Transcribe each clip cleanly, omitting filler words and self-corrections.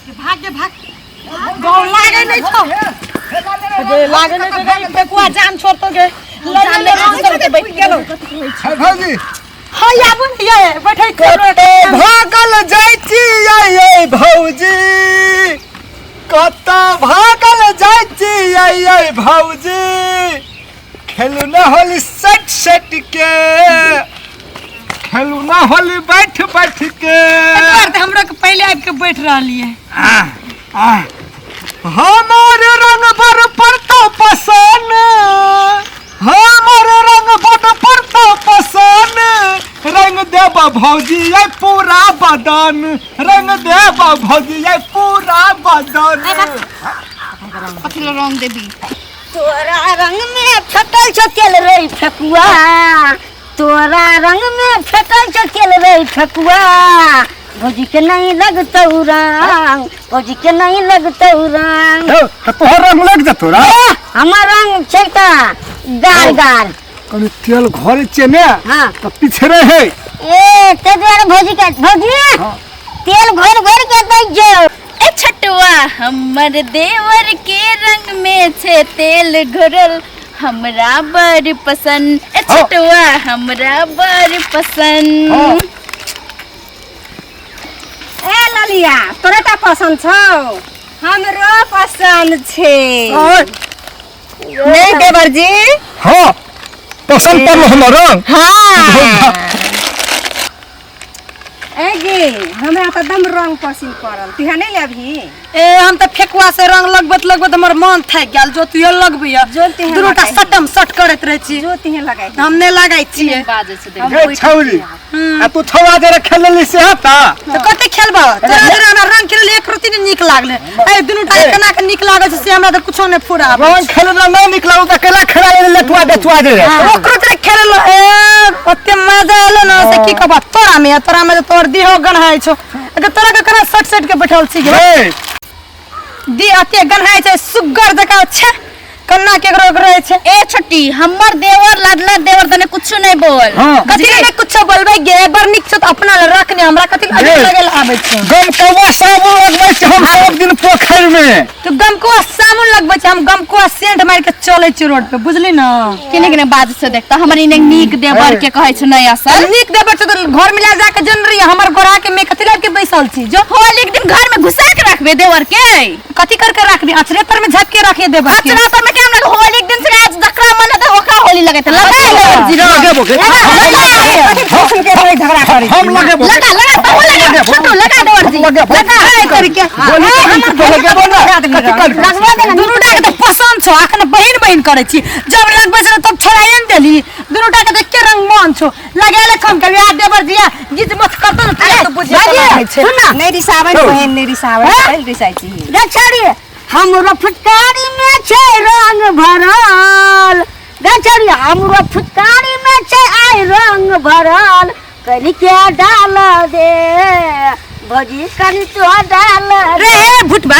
भाग गे भाग गाँव लागे नहीं छौ गे लागे नहीं छौ गे फेकुआ जान छोड़तो गे लड़े ले रंग करके बैठ गेलो है भौजी हां आबू ने ये बैठै कतऽ भागल जाइ छियै यै भौजी कतऽ भागल जाइ छियै यै भौजी खेलू न होली सट सट के खेलू न होली बैठ बैठ के तोहर तऽ हमरो के पहिले आबि के बैठ रहलियै आह, आह। हमर रंग बर पड़तो पसन हमर रंग बड़ पड़तो पसन रंग देब भौजी ये पूरा बदन रंग देब भौजी ये पूरा बदन कथी लए रंग देबी तोरा रंग में फेटल छौ तेल रे फेकुआ तोरा रंग में फेटल छौ तेल रे फेकुआ भौजी के नहीं लगतौ रंग भौजी के नहीं लगतौ रंग तो तोहर रंग लग जतो रा ए, हमर रंग छै तऽ गार गार कनि तेल घरे छियै ने हाँ। तऽ पिछड़े है ए ते दुआरे भौजी के भौजी तेल घोर घोर के दै छौ ए छटुआ हमर देवर के रंग में छे तेल घोरल हमरा बड़ पसंद ए हाँ। छटुआ हमरा बड़ पसंद हाँ। ए ललिया तोरे टा पसंद छौ हमरो पसंद छै नहीं देवर जी हाँ पसंद पड़ल हमर रंग हाँ ए गे हमरा तऽ एकदम रंग पसिन पड़ल तिहा नहीं लेबही ए हम तऽ फेकुआ से रंग लगबैत लगबैत हमर मन थाकि गेल जो तू लगबैया जो तिहे दुनू टा लगाही। सटम सट करैत रहै छी जो तिहे लगाई हम नहि लगाइ छियै बाजै छै देख गे छौरी आ तू छौरा जरा खेल लेली से हता तऽ कते खेलबह तोरा जरा हमरा रंग खेलल एक रत्ती नहि नीक लागलै ए दुनू टा के केना के नीक लागल छै से हमरा तऽ कुछो नहि फुरा रंग खेलना नहीं निकला तऽ केला खेला ले लटुआ बेचुआ दे ओकरो तोरा खेलल ए ओते मजा एलो न से की कहब तोरा में तोरा में तोर देहो गन्हाइ छौ अगर तोरा के केना सट सट के बैठल छी गे हे देह अते गन्हाइ छै सुग्गर जकाँ छै कन्ना केकरो रहै छै ए छोटी हमर देवर लाडला देवर तने कुछो नहीं बोल हाँ। कथी ले कुछो बोलबै गे बड़ नीक छौ तऽ अपना लए रखने हमरा कथी ले गे। लगेल आबै छै गमकौआ साबुन लगबै छी हम सब दिन पोखरि में तू गमकुआ साबुन लगबै छै हम गमकुआ सेंट मारि के चलै छी रोड पे बुझली न केने केने बाज से देखता हमर इने नीक देवर के कहै छै नहीं असल नीक देबर छै तऽ घर में ले जाके जन रही हमर गोरा के में कथी लए के बैसल छी जो होली के दिन घर में घुसा के रखबे देवर के कथी करके रखबी अचरे पर में झपके रखे देबर के अचरा पर में के हमरा होली के दिन से आज जकरा मन हेतै ओकरा होली लगेतै लगा देवर जी रंग। लगेबो गे के रहे झगड़ा करे हम लगेबो गे। लगा लगा तू लगा छोटू लगा देवर जी लगेबो लगा ए करके बोली तो लगेबो ना कथी करबी? लगवा देना दुनू टा के तऽ पसंद छौ अखन बहिन बहिन करै छी जब लगबै छै तब छोड़ाइए ने देली दुनू टा के तऽ एके रंग मन छौ लगाले कम कर आ देवर जी गीत मत करतो ने तू तो बुझे भाजी, छै सुन ना नहीं रिसाबै बहिन नहीं रिसाबै पहिले रिसाइ छी रे छौरी हमरो फुटकारी में छै रंग भरल रे छौरी हमरो फुटकारी में छै आइ रंग भरल कनि के डाल दे भौजी कनि तो डाल रे हे भुटबा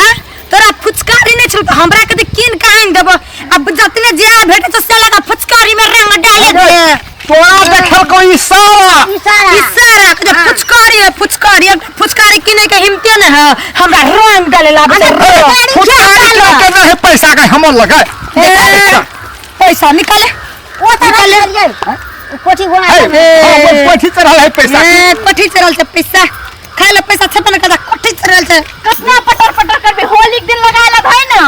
तोरा फुचकारी नहि छौ तऽ हमरा के तऽ कीन के आनि देबो अब जतने जे भेटै छौ से लगा फुचकारी में रंग डाले दे तोरा देखलको इशारा इशारा इशारा के जे फुचकारी है फुचकारी अब फुचकारी किने के हिम्मते ने है हमरा रंग डाले लाबे छै रंग। फुटकारी के नहीं पैसा के हमर लगे ए, पैसा निकाले ओ तऽ निकाले कोठी गोना है कोठी चढ़ल है पैसा ए, कोठी चढ़ल छै पैसा खाय ले पैसा छेबे ने करता कोठी चढ़ल छै कतना पटर पटर करबे होली के दिन लगा ला भाई ना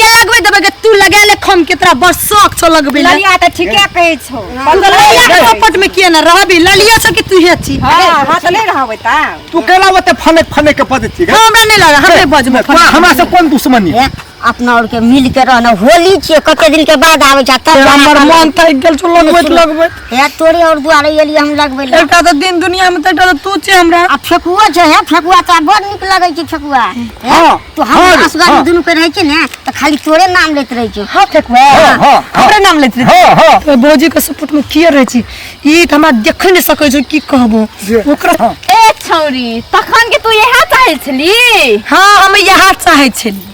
के लगबे देबे के तू लगा ले खम के तोरा बड़ शौक छौ लगबे ले ललिया तऽ ठीके कहै छौ तू ललिया के सपोर्ट में किए ना रहबी ललिया छौ कि तू हे छी हाँ हाँ तऽ नहि रहबै तऽ तू केना ओते फने फने के पद छी हमरा नहीं लगा हमरे बजबो तोरा हमरा से कोन दुश्मनी हे, अपना और के मिल के रहना होली छियै कते दिन के बाद आबै छै तब हमर मन थाकि गेल छौ लगबैत लगबैत हे तोरे और दुआरे एलियै हम लगबै लए एकटा तऽ दिन दुनिया में तऽ एकटा तऽ तू छै हमरा आ फेकुओ छै हे फेकुआ तऽ बड़ नीक लगै छै फेकुआ हे, हाँ, तो हम हाँ, असगर हाँ। दुनू के रहै छै ने तऽ खाली तोरे नाम लैत रहै छै हाँ फेकुआ हाँ, हाँ, हाँ। हमरे नाम लैत रहै हाँ हाँ तो भौजी के सपोर्ट में किए रहै छी ई तऽ हमरा देखै नहि सकै छै की कहबो जे, ओकरा हाँ। ए छौरी तखन के तू इएह चाहै छली हाँ हम इएह चाहै छली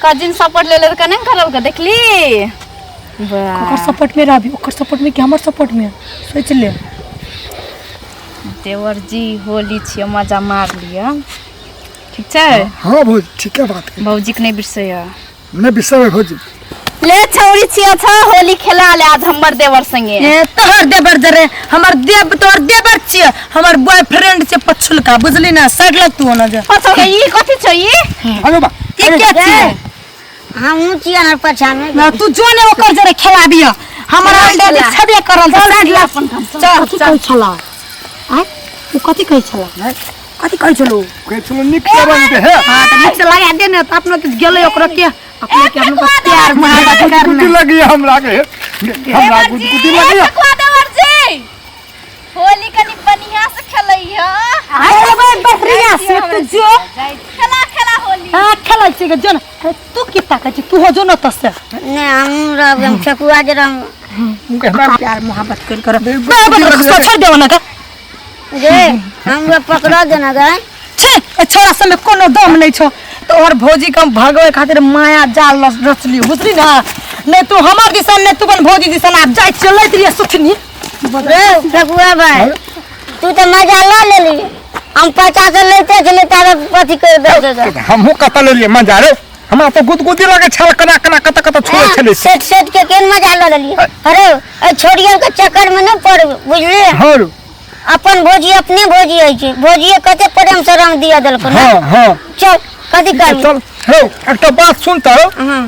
कजिन सपोर्ट ले ले तऽ कने करल के देखली ओकर सपोर्ट में रहबी ओकर सपोर्ट में कि हमर सपोर्ट में सोच ले देवर जी होली छियै मजा मार लिअ ठीक छै? हाँ भौजी, ठीक है बात है। भौजी के नहि बिसरैया। नहीं बिसरबै भौजी। ले छौरी छिया छ, होली खेला ले आज हमर देवर संगे। ए तोहर देवर जरे हमर देव, तोहर देवर छियै, हमर बॉयफ्रेंड छियै पछुलका, बुझली ना? साइड लग तू ना जा। पछुलका ई कथी छै ई? अरे बा, ई के छियै? हमहूँ छियै ने पछा में। ना तू जो ने ओकर जरे खेलाबिय, हमर ऑलरेडी छबे करल छै, साइड लग। चल कथी कहै छला? आँय, ओ कथी कहै छला? कथी कहै छलो? कहै छलो नीक से रंग दे हे। हां त नीक से लगा दे ने त अपनो किछ गेलै ओकरो के अपने के अपनो के प्यार मोहब्बत करना। गुदगुदी लगी हमरा के, हमरा गुदगुदी लगी। ठकुआ देवर जी, होली कनि बढ़िया से खेलैया। अरे भाई बढ़िया से तू जो खेला खेला होली। हां खेलै छी जो न। अरे तू की ताकै छी? तू हो जो न त से। नहि, हमहूँ रहब, हम ठकुआ जे रहब। हमरा प्यार मोहब्बत कर कर छोड़ देव ना का गे, हमरा पकड़ा देना गे। छे, ए छोरा सब में कोनो दम नहीं छो। तोहर भौजी के हम भगवे खातिर माया जाल रचली, बुझली ना? नहीं तू हमर दिसन, नहीं तू अपन भौजी दिसन। आब जाय चलैत रहिए सुथनी। रे ठकुआ भाई, तू तऽ मजा लऽ लेली, हम 50 लेते छलियै ताबे कथी कर दे। हमहूँ कतऽ लेलियै मजा रे? हमरा तऽ गुदगुदी लगे छल, कना कना कतऽ कतऽ छोड़ै छलै। सेट सेट के केन मजा लऽ लेलियै? अरे एहि छोड़ियन के चक्कर में नहि पड़, बुझलियै? हँ रो। अपन भौजी अपने भौजी होइ छै, भौजिए कते प्रेम से रंग दिया देलको ने। हँ हँ। चल कथी करबी? चल हौ, एकटा बात सुन तऽ। हँ।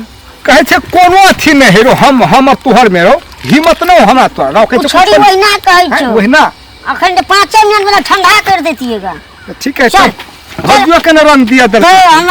कहै छै कोनो अथी नहि हे रो, हम और तोहर में रो हिम्मत नहि हो हमरा तोरा रो, कहै ओ छै छोड़ी ओहिना कहै हैं, छौ। ओहिना। अखन तऽ 5 मिनट में ठंडा कर देतिएगा। ठीक है। चल। चल, भौजियो के ने रंग दिया देलकै। तो हम